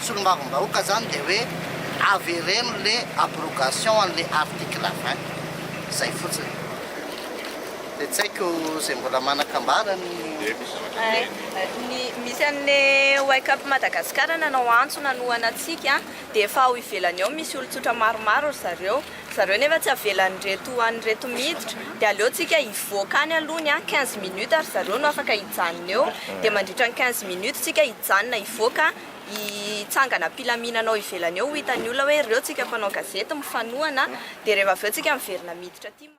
solombavambahoaka zany dia hoe avereno le abrogation an'le article 20 zay fotsiny. Dia tsy haiko izay mbola manan-kambara ny. Ny misy an'le Wake Up Madagascar nanao antso nanohana antsika dia efa ao ivelany ao misy olon-tsotra maromaro ry zareo. Zareo nefa tsy avelan'ireto an'ireto miditra dia aleo tsika hivoaka any aloha ny an 15 minutes ary zareo no afaka hijanona eo dia mandritra ny 15 minutes tsika hijanona hivoaka hitsangana am-pilaminana ao ivelany eo ho hitan'ny olona hoe ireo tsika mpanao gazety mifanohana dia rehefa avy eo tsika miverina miditra aty.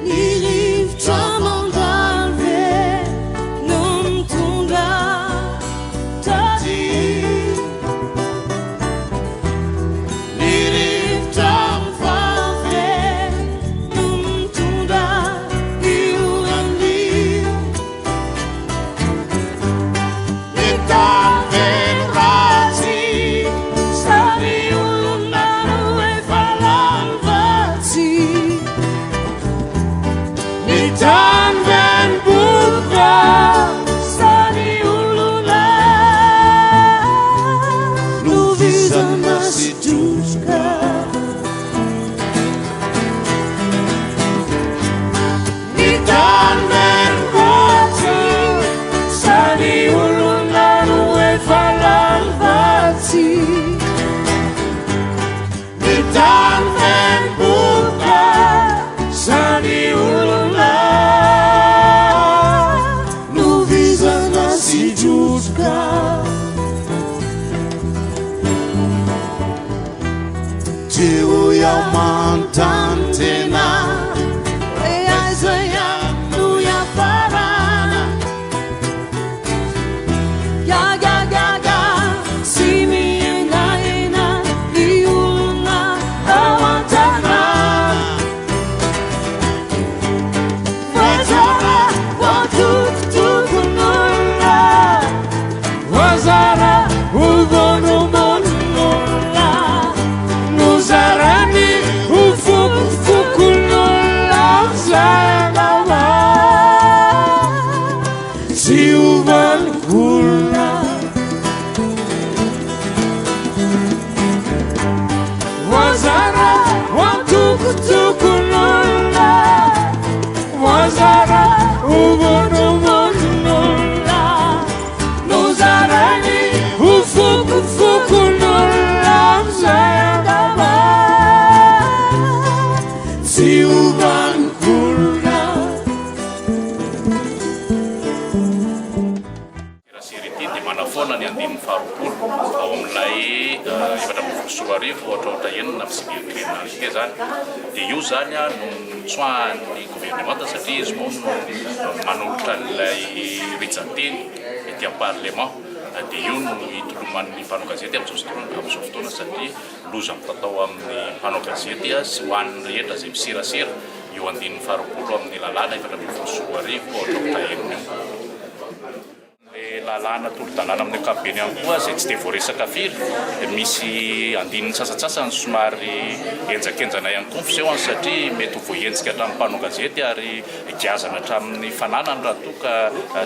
Ny rivotra mandalo ve no mitondra taty? Ny rivotra mifaly ve no mitondra io anio? Ny tany ve no ratsy sa ny olona no efa lany vatsy? Ny tany ve no boka sa ny olona no vizana sy trotroka? Ny tany ve no ratsy sa ny olona no efa lany vatsy? Ny tany ve no boka sa ny olona no vizana sy trotroka? Teo iaho manontany tena hoe aiza ihany no hiafarana. Gagagaga sy mihenahena ny olona ao an-tanàna. Voazara ho antokotokon'olona, voazara ho vonomon'olona, nozarany ho fokofokon'olona zanawa tsy ho vanim-olona. Voazara ho antokotokon'olona, voazara ho vonomon'olona, nozarainy ho fokofokon'olona amin'izay angamba tsy ho vanim-olona. Serasera ity dia manafoana ny andininy faharoapolo ao amin'ilay 2014 ohatraohatra enina amin'ny cybercriminalité izany. Dia io izany no notsoahan'ny governemanta satria izy moa no manolotra an'ilay rijan-teny ety amin'ny parlement. Dia io no itoloman'ny mpanao gazety amin'izao fotoana satria loza mitatao amin'ny mpanao gazety sy ho an'ny rehetra izay miserasera io andininy faharoapolo amin'ny lalàna 2014 ohatraohatra enina io. Ilay lalàna tolo-dalàna amin'ny ankapobeny ihany koa izay tsy dia voaresaka firy dia misy andininy sasantsasany somary henjankenjana ihany koa ny fisehony satria mety ho voahenjika hatramin'ny mpanao gazety ary giazana hatramin'ny fananany raha toa ka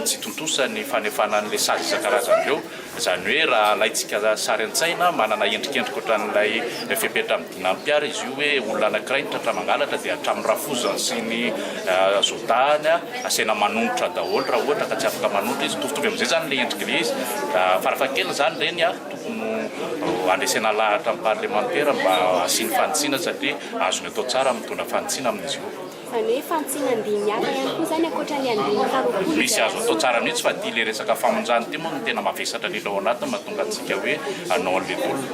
tsy tontosa ny fanefana an'ilay sazy isan-karazany ireo. Izany hoe raha alaintsika sary an-tsaina, manana endrikendrika ohatran'ilay fepetra amin'ny dinam-piara izy io hoe olona anankiray no tratra mangalatra dia hatramin'ny rafozany sy ny zodahany asaina manonitra daholo raha ohatra ka tsy afaka manonitra izy. Mitovitovy amin'izay izany ilay endrik'ilay izy. Farafahakeliny izany ireny tokony handresena lahatra ny parlemantera mba hasiany fanitsiana satria azony atao tsara ny mitondra fanitsiana amin'izy io. Izany hoe fantsina andininy hafa ihany koa izany ankoatra ny andininy faharoapolo Misy izay azo atao tsara mihitsy fa ity ilay resaka famonjana ity moa no tena mavesatra indrindra ao anatiny mahatonga antsika hoe hanao an'ilay tolona.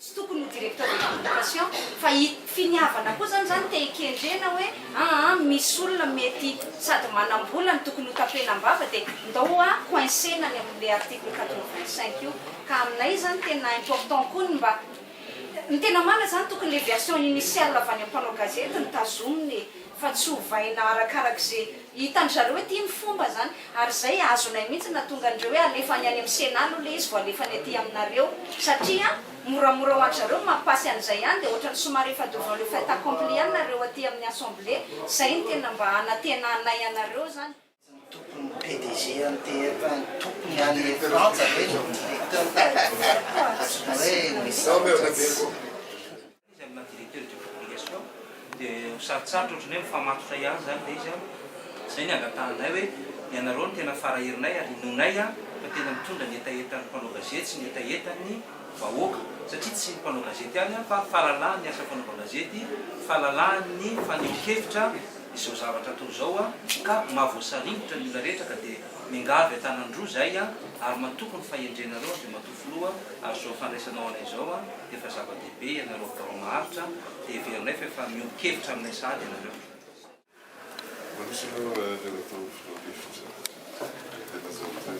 Tsy tokony ho directeur de publication fa i finiavana koa zany zany te hikendrena hoe aa misy olona mety sady manambola no tokony ho tapenam-bava dia ndao hoa coincena any amin'le article 85 io ka aminay zany tena important koa ny mba Ny tena marina zany tokony le version initiale avy any am mpanao gazety no tazomina e! fa tsy ovaina arakarak'ze hitan-dry zareo hoe ty ny fomba zany ary zay azonay mihitsy nahatonga an'ireo hoe alefany any amin'ny Sénat aloha le izy vao alefany aty aminareo satria moramora ho an-dry zareo ny mampasy an'izay any dia ohatran'ny somary efa devant le fait accompli ihany nareo aty amin'ny assemblée, zay no tena mba anantenanay anareo zany. Tsy ny tompon'ny PDG an'ny TF ny tompony any Frantsa ve no directeur ohatran'ny hoe misy zavatra tsy. Izy amina directeur de publication dia ho sarotsarotra ohatran'ny hoe mifamatotra ihany izany ilay izy an! Izay ny angatahanay hoe ianareo no tena fara herinay ary inoanay fa tena mitondra ny hetahetan'ny mpanao gazety sy ny hetahetan'ny vahoaka satria tsy ny mpanao gazety ihany fa fahalalahan'ny asa fanaovan-gazety, fahalalahan'ny fanehoan-kevitra izao zavatra atao izao ka mahavoasaringotra ny olona rehetra ka dia miangavy an-tanan-droa izahay ary matoky ny fahendrenareo Andriamatoa Filoha ary izao fandraisanao anay izao dia efa zava-dehibe ianareo birao maharitra dia heverinay fa efa miombon-kevitra aminay sahady ianareo. Manisy aloha Andriamatoa Filoha Lefitra tena zavatra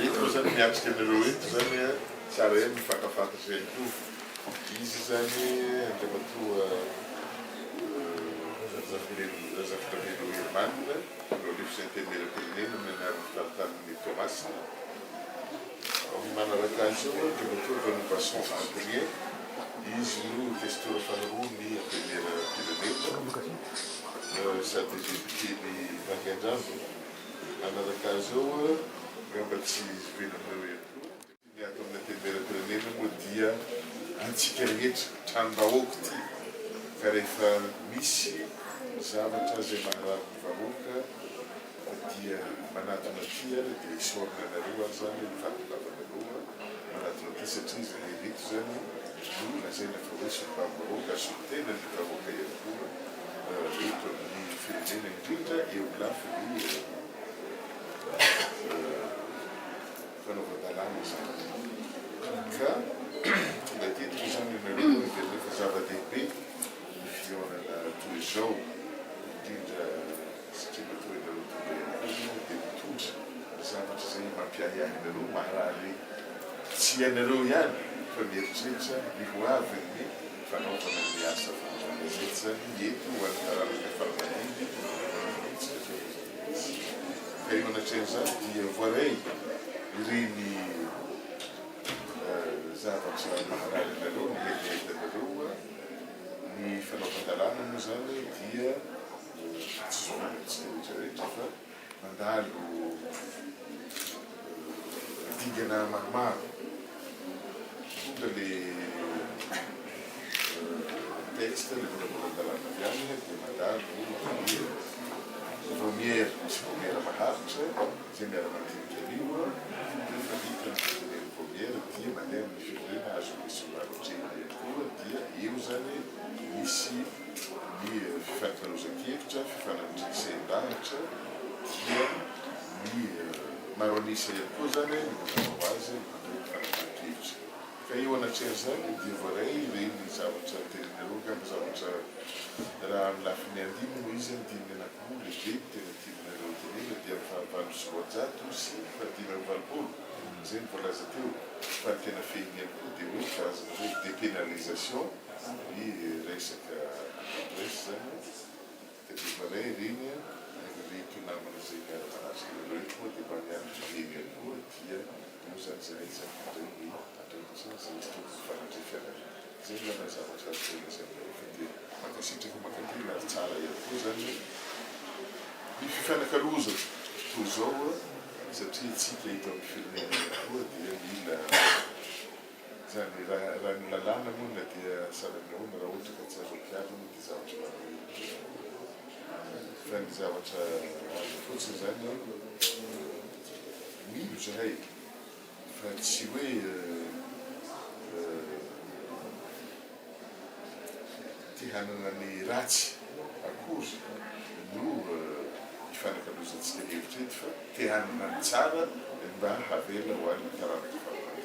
eto moa zany miatrika anareo eto zany a, tsara ihany mifankafantatra ihany koa, izy zany Andriamatoa Razafindravelona Herman, Filoha Lefitry ny Antenimierampirenena amin'ny anaran'ny faritanin'i Toamasina. Amin'ny manaraka azy eo, Andriamatoa Ranovason Adrien, izy no Kestora faharoa ny Antenimierampirenena sady député-n'i Vangaindrano. Manaraka azy eo, angamba tsy zoviana aminareo ihany koa, ny ato amin'ny Antenimierampirenena moa dia antsika rehetra, tranom-bahoaka ity, ka rehefa misy zavatra izay maharary ny vahoaka, dia manatona aty ary dia isaorana anareo ary zany ny fahatongavanareo manatona aty satria izahay ireto zany no lazaina fa hoe solombavambahoaka ary solontena ny vahoaka ihany koa eto amin'ny firenena indrindra eo amin'ny lafiny fanaovan-dalàna izany ka tonga teto moa zany ianareo heverina fa zava-dehibe ny fihaonana toy izao indrindra Satria matoa ianareo tonga ihany koa izao dia mitondra zavatra izay mampiahiahy anareo, maharary tsy ianareo ihany fa mieritreritra ny ho avin'ny fanaovana ny asa fanaovana gazety izany eto ho an'ny taranaka faramandimby antsika izao. Ka eo anatrehan'izany dia voaray ireny zavatra maharary anareo, ny hetahetanareo, ny fanaovan-dalàna moa izany dia Tsy zoviantsika rehetra rehetra fa mandalo dingana maromaro. Tonga le texte, le volavolan-dalàna avy any dia mandalo ny vaomiera, misy vaomiera maharitra izay miara-mandinika an'io, rehefa vita ny fidinihan'ny vaomiera dia mandeha amin'ny fivoriana azon'ny besinimaro atrehina ihany koa dia eo izany misy Ny fifaninkalozan-kevitra, fifanandrifian-dahatra dia ny maro an'isa ihany koa izany no mazava ho azy no mandray ny fanapahan-kevitra. Ka eo anatrehan'izany dia voaray ireny zavatra teneninareo angamba zavatra raha amin'ny lafiny andininy moa izy, andininy anankiroa lehibe no tena tianareo tenenina dia amin'ny fahavalo sy roanjato sy fahadimy amby valopolo izay no voalaza teo fa ny tena fehiny ihany koa dia hoe karazana hoe dépénalisation Ny resaka presse zany ka dia mba ray reny a, ireto namana izay miara manatrika anareo eto moa dia mba mianatra reny ihany koa dia eo zany zahay zany handray ny andraikitra izay tokony hifanandrify anareo. Izay angamba ny zavatra azoko lazaina anareo fa dia mankasitraka mankatelina ary tsara ihany koa zany ny fifanakalozana toy izao satria isika eto amin'ny firenena ihany koa dia mila Izany hoe raha ny lalàna moa na dia sahala ahoana raha ohatra ka tsy azo ampiharina dia zavatra mampalahelo fa ny zavatra azo fotsiny izany mino izahay fa tsy hoe te hanana ny ratsy akory no ifanakalozantsika hevitra eto fa te hanana ny tsara mba havela ho an'ny taranaka faramandimby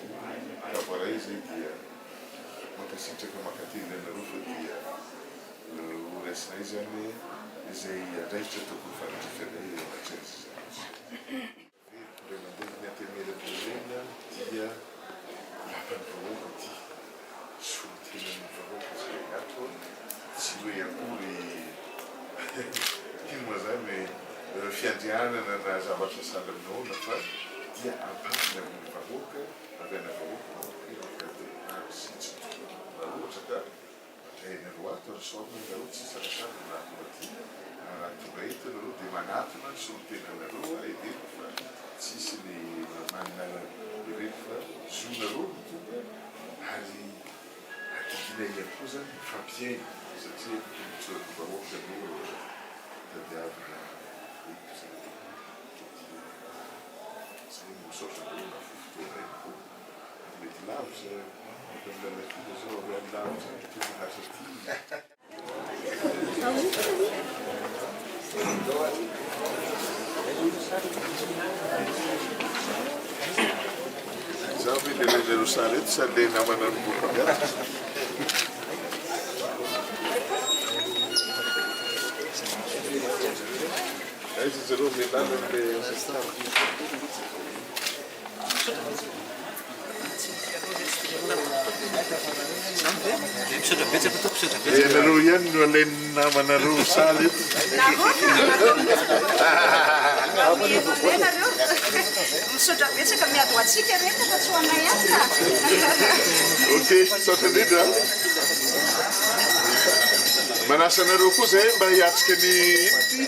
ka voaray izay dia mankasitraka mankatelina anareo fa dia ho raisinay izany izay andraikitra tokony fanandrify anay eo anatrehan'izay zavatra izay. Indray mandeha ny Antenimierampirenena dia lapan'ny vahoaka ity, solontenan'ny vahoaka izay ato, tsy. hoe akory ino moa zany fiandrianana na zavatra sahala amin'ny ahoana fa dia ampahany amin'ny vahoaka avy any vahoaka no mipetraka dia rariny sy hitsiny tokoa raha ohatra ka mandray anareo ato ary saorina ianareo tsy isalasala ny raha tonga aty raha tonga eto ianareo dia manatona ny solontenanareo heveriko fa tsisy ny manana heveriko fa zonareo no tonga ary Adidinay ihany koa izany ny mifampihaino satria ny tombotsoan'ny vahoaka no tadiavina eto izany dia izay no misaotra anareo nahafoy fotoana ihany koa ary mety lavitra eto amin'ny Lalatiana izao avy any lavitra any tonga hatraty. Izaho ve ilay lainareo sary eto sa ilay namana mivoaka avy ato? Aiza zareo mialana amin'ilay Ianareo ihany no alain'ny namanareo saly eto. Misaotra betsaka miady ho antsika reto fa tsy ho anay ihany ka. Ok, misaotra indrindra. Manasa anareo koa zahay mba hiatrika ny ino ty?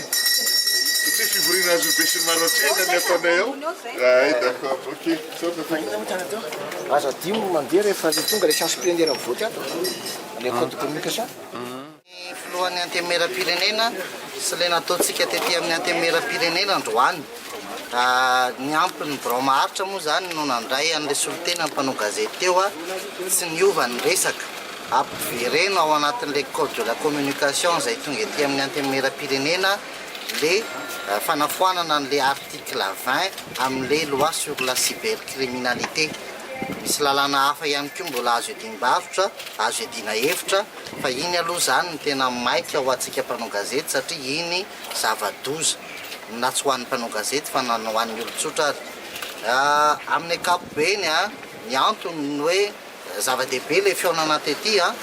Satria fivoriana azon'ny besinimaro atrehina ny ataonay ao. Ay d'accord, ok. Misaotra tompoko. Aza adino ny mandeha rehefa le tonga le séance plénière mivote ato le code de communication. Ny filohan'ny Antenimierampirenena sy ilay nataontsika tety amin'ny Antenimierampirenena androany. Niampy ny birao maharitra moa izany no nandray an'ilay solontena ny mpanao gazety teo, tsy niova ny resaka. Ampivereno ao anatin'ilay code de la communication izay tonga ety amin'ny Antenimierampirenena le fanafoanana an'le article 20 amin'le loi sur la cybercriminalité. Misy lalàna hafa ihany koa mbola azo iadiam-barotra, azo iadiana hevitra fa iny aloha izany no tena maika ho antsika mpanao gazety satria iny zava-doza na tsy ho an'ny mpanao gazety fa na ho an'ny olon-tsotra ary. Amin'ny ankapobeny, ny antony ny hoe Zava-dehibe ilay fihaonana tety an,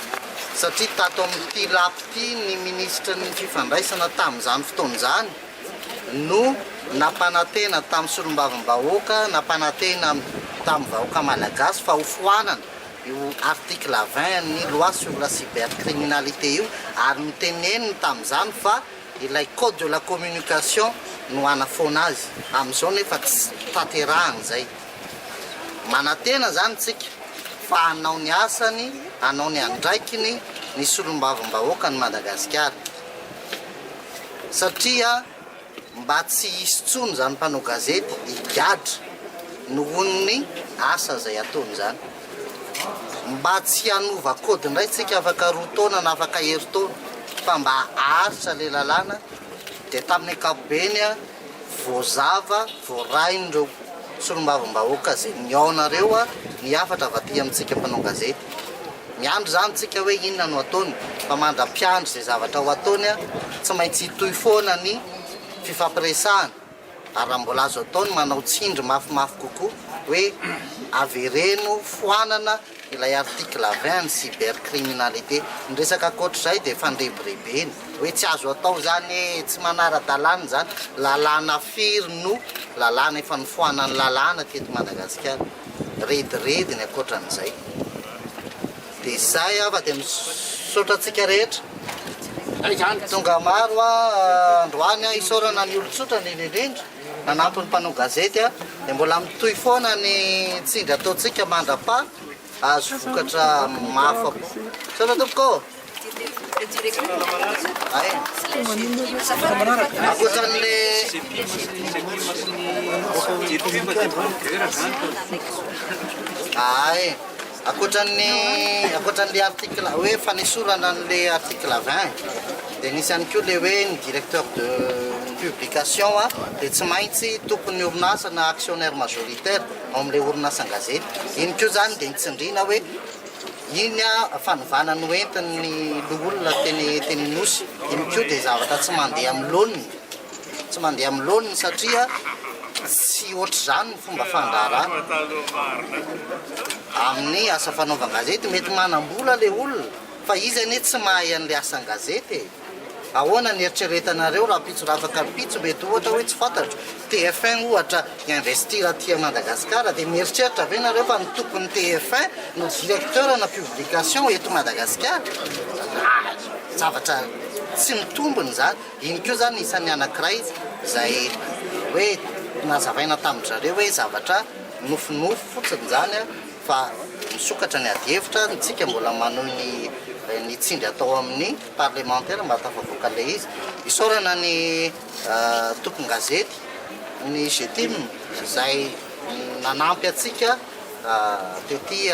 satria tato amin'ity lapa ity ny minisitry ny fifandraisana tamin'izany fotoana izany no nampanantena tamin'ny solombavambahoaka, nampanantena tamin'ny vahoaka malagasy fa hofoanana io article 20 an'ny loi sur la cybercriminalité io ary noteneniny tamin'izany fa ilay code de la communication no hanafoana azy, amin'izao nefa tsy tanterahana izay. Manantena izany tsika fa hanao ny asany, hanao ny andraikiny ny solombavambahoakan'i Madagasikara. Satria mba tsy hisy intsony izany mpanao gazety higadra nohon'ny asa izay ataony izany. Mba tsy hanova code indray tsika afaka roa taona na afaka herintaona fa mba haharitra ilay lalàna dia tamin'ny ankapobeny voazava, voarain'ireo solombavambahoaka izay nihaona ireo ny hafatra avy aty amintsika mpanao gazety. Miandry izany tsika hoe inona no ataony fa mandra-piandry izay zavatra ho ataony tsy maintsy hitohy foana ny fifampiresahana ary raha mbola azo atao ny manao tsindry mafimafy kokoa hoe avereno foanana ilay article 20 ny cybercriminalité. Ny resaka ankoatr'izay dia fandrebirebena hoe tsy azo atao izany e, tsy manara-dalàna izany. Lalàna firy no lalàna efa nofoanan'ny lalàna teto Madagasikara? Rediredy ny ankoatran'izay. Dia izay aho fa dia misaotra antsika rehetra. Tonga maro aho androany isaorana ny olon-tsotra indrindra indrindra nanampy ny mpanao gazety dia mbola mitohy foana ny tsindry ataontsika mandra-paha azo vokatra mahafa-po. Misaotra tompoko ô! Ay. Ankoatran'le Ay. Ankoatran'ny ankoatran'le article hoe fanesorana an'le article 20 dia nisy ihany koa le hoe ny directeur de publication dia tsy maintsy tompon'ny orinasa na actionnaire majoritaire ao amin'ilay orinasan-gazety. Iny koa izany dia nitsindriana hoe iny fanovana noentin'ny loholona teny teny Anosy iny koa dia zavatra tsy mandeha amin'ny laoniny, tsy mandeha amin'ny laoniny satria tsy ohatr'izany ny fomba fandraharahana amin'ny asa fanaovan-gazety. Mety manam-bola ilay olona. Fa izy anie tsy mahay an'ilay asan-gazety e! Ahoana ny eritreretanareo rahampitso rahafakampitso mety ohatra hoe tsy fantatro, TF1 ohatra hi-investir aty Madagascar dia mieritreritra ve nareo fa ny tompon'ny TF1 no directeur na publication eto Madagasikara? Zavatra tsy mitombina izany. Iny koa izany isan'ny anankiray izay hoe nazavaina tamin-dry zareo hoe zavatra nofinofy fotsiny izany fa misokatra ny adihevitra, tsika mbola manohy ny ny tsindry atao amin'ny parlemantera mba hatafavoaka ilay izy. Isaorana ny tompon-gazety, ny GTIM izay nanampy antsika tety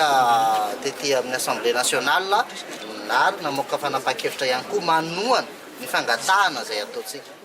tety amin'ny Assemblée nationale ary namoaka fanapahan-kevitra ihany koa manohana ny fangatahana izay ataontsika.